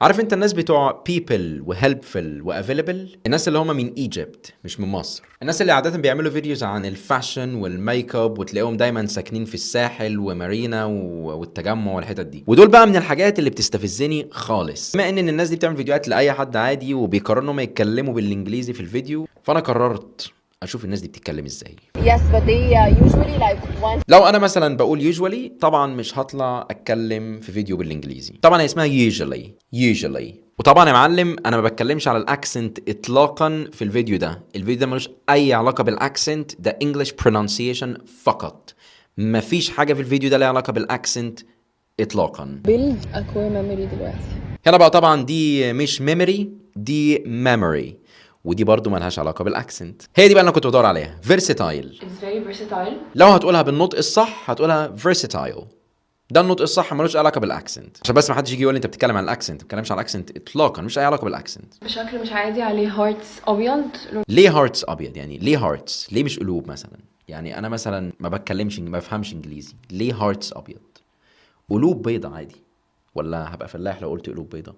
عارف انت الناس بتوع people و helpful و available، الناس اللي هم من Egypt مش من مصر، الناس اللي عادة بيعملوا videos عن ال fashion وال make up، وتلاقيهم دايما ساكنين في الساحل ومارينا والتجمع والحتت دي. ودول بقى من الحاجات اللي بتستفزني خالص. بما ان الناس دي بتعمل فيديوهات لاي حد عادي وبيقرروا انهم يتكلموا بالانجليزي في الفيديو، فانا قررت اشوف الناس دي بتتكلم ازاي. Yes, but they usually like want لو انا مثلا بقول usually، طبعا مش هطلع اتكلم في فيديو بالانجليزي. طبعا هي اسمها usually، usually. وطبعا يا معلم انا ما بتكلمش على ال accent اطلاقا في الفيديو ده. الفيديو ده ملوش اي علاقة بال accent، ده English pronunciation فقط. مفيش حاجة في الفيديو ده ليها علاقة بال accent اطلاقا. build a core memory دلوقتي. هنا بقى طبعا دي مش memory، دي memory، ودي برضو ملهاش علاقة بال accent. هي دي بقى اللي انا كنت بدور عليها، versatile. It's very versatile. لو هتقولها بالنطق الصح هتقولها versatile. ده النطق الصح، ملوش علاقة بال accent، عشان بس ما حدش يجي يقول لي انت بتتكلم عن ال accent. ما بتكلمش عن ال accent اطلاقا، مش اي علاقة بال accent. بشكل مش عادي، عليه hearts ابيض لون. ليه hearts ابيض؟ يعني ليه hearts؟ ليه مش قلوب مثلا؟ يعني انا مثلا ما بتكلمش، ما بفهمش انجليزي، ليه hearts ابيض؟ قلوب بيضة عادي، ولا هبقى فلاح لو قلت قلوب بيضة؟